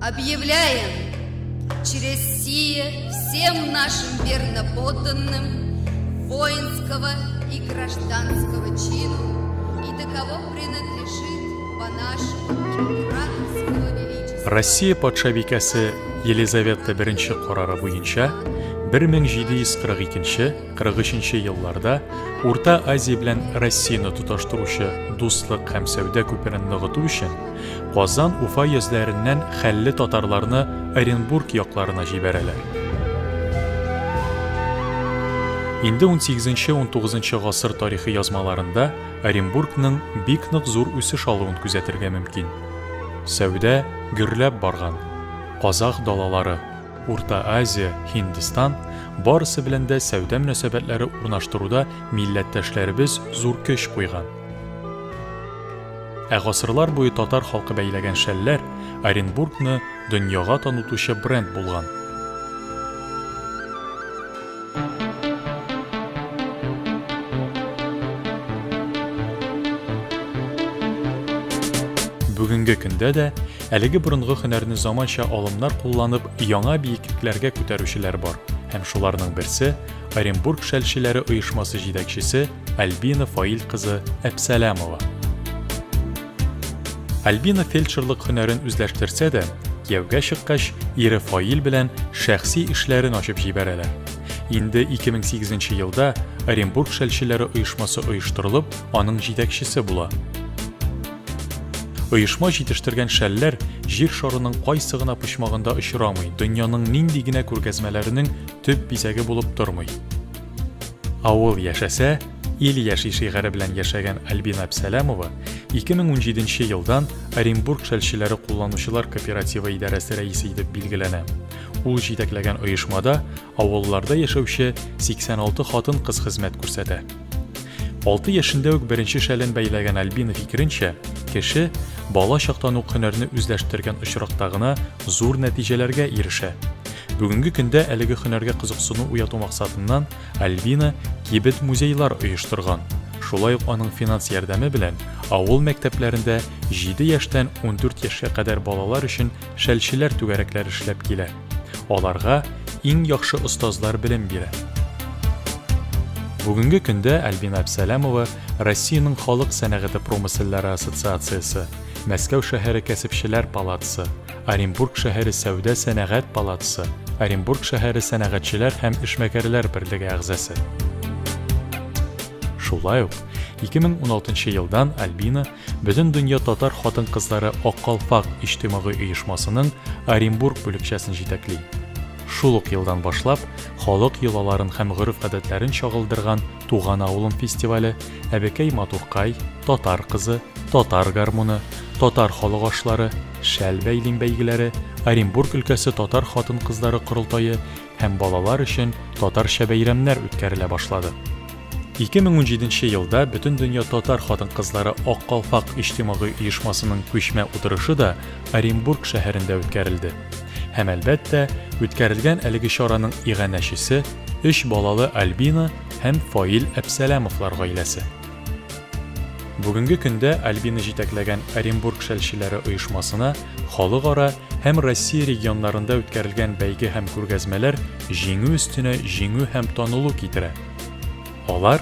Объявляем через сие всем нашим верноподданным воинского и гражданского чину и до кого принадлежит по нашему императорского величества. Россия патшабикәсе Елизавета I карары буенча 1742-43 елларда Урта Азия белән Россияне тоташтыручы дуслык һәм сәүдә күперен ныгыту өчен Казан Уфа йөзләреннән хәлле татарларны Оренбург якларына җибәрәләр. Инде унсигезенче-унтугызынчы гасыр тарихи язмаларында Оренбургның бик нык зур үсеш алуын күзәтергә мөмкин. Сәүдә гөрләп барган. Казах далалары, Урта Азия, Һиндстан, барысы белән дә сәүдә мөнәсәбәтләре урнаштыруда милләттәшләребез зур көч куйган. Ә гасырлар буе татар халкы бәйләгән шәлләр Оренбургны дөньяга танытучы бренд булган. Бүгенге көндә дә әлеге борынгы һөнәрне заманча алымнар кулланып яңа биеклекләргә күтәрүчеләр бар һәм шуларның берсе Оренбург шәлчеләре оешмасы җитәкчесе Альбина Фаил кызы Әпсәләмова. Альбина фельдшерлык һөнәрен үзләштерсә дә, кияүгә чыккач, ире Фаил белән шәхси эшләрен ачып җибәрәләр. Инде 2008 елда Оренбург шәлчеләре оешмасы оештырылып, аның җитәкчесе була. Оешма җитештергән шәлләр җир шарының кайсы гына почмагында очрамый, дөньяның нинди генә күргәзмәләренең төп бизәге булып тормый. Авыл яшәсә, ил яши шигаре белән яшәгән Альбина Әпсәләмова 2017 елдан Оренбург шәлчеләре кулланучылар кооперативы идарәсе рәисе итеп билгеләнә. Ул җитәкләгән оешмада авылларда яшәүче 86 хатын-кыз хезмәт күрсәтә. 6 яшендә үк беренче шәлен бәйләгән Альбина фикеренчә, кеше бала чактан ук һөнәрне үзләштергән очракта гына зур нәтиҗәләргә ирешә. Бүгенге көндә әлеге һөнәргә кызыксыну уяту максатыннан Альбина кибет-музейлар оештырган. Шулай ук аның финанс ярдәме белән авыл мәктәпләрендә 7 яшьтән 14 яшькә кадәр балалар өчен шәлчеләр түгәрәкләре эшләп килә. Аларга иң яхшы остазлар белем бирә. Бүгенге көндә Альбина Әпсәләмова Россиянең халык сәнәгате промыселлары ассоциациясе, Мәскәү шәһәре кәсепчеләр палатасы, Оренбург шәһәре сәүдә-сәнәгать палатасы, Оренбург шәһәре сәнәгатьчеләр һәм эшмәкәрләр берлеге әгъзасы. Шулай ук 2016 елдан Альбина Бөтендөнья татар хатын-кызлары Ак калфак иҗтимагый оешмасының Оренбург бүлекчәсен җитәкли. Шул ук елдан башлап, халык йолаларын һәм гореф-гадәтләрен чагылдырган Туган авылым фестивале, Әбекәй матуркай, Татар кызы, Татар гармуны, Татар халык ашлары, Шәл бәйлим бәйгеләре, Оренбург өлкәсе татар хатын-кызлары корылтае һәм балалар өчен татарча бәйрәмнәр үткәрелә башлады. 2017 елда Бөтендөнья татар хатын-кызлары Ак калфак иҗтимагый оешмасының күчмә утырышы да Оренбург шәһәрендә үткәрелде. Һәм, әлбәттә, үткәрелгән әлеге чараның иганәчесе, өч балалы Альбина һәм Фаил Әпсәләмовлар гаиләсе. Бүгенге көндә Альбина җитәкләгән Оренбург шәлчеләре оешмасына халыкара һәм Россия регионнарында үткәрелгән бәйге һәм күргәзмәләр җиңү өстенә җиңү һәм танылу китерә. Алар,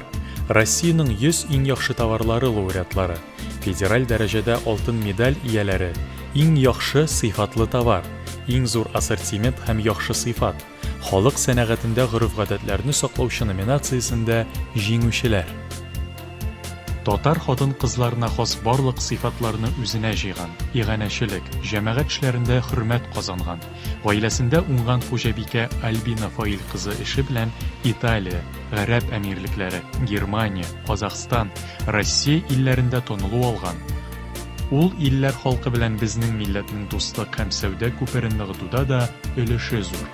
Россиянең 100 иң яхшы товарлары лауреатлары, федераль дәрәҗәдә алтын медаль ияләре, иң яхшы сыйфатлы товар, иң зур ассортимент һәм яхшы сыйфат, Халык сәнәгатендә гореф-гадәтләрне саклаучы номинациясендә җиңүчеләр. Татар хатын-кызларына хас барлык сыйфатларны үзенә җыйган, иганәчелек, җәмәгать эшләрендә хөрмәт казанган, гаиләсендә уңган хуҗабикә Альбина Фаил кызы эше белән Италия, Гарәп Әмирлекләре, Германия, Казахстан, Россия илләрендә танылу алган. Ул илләр халкы белән безнең милләтнең дуслык һәм сәүдә күперен ныгытуда да өлеше зур.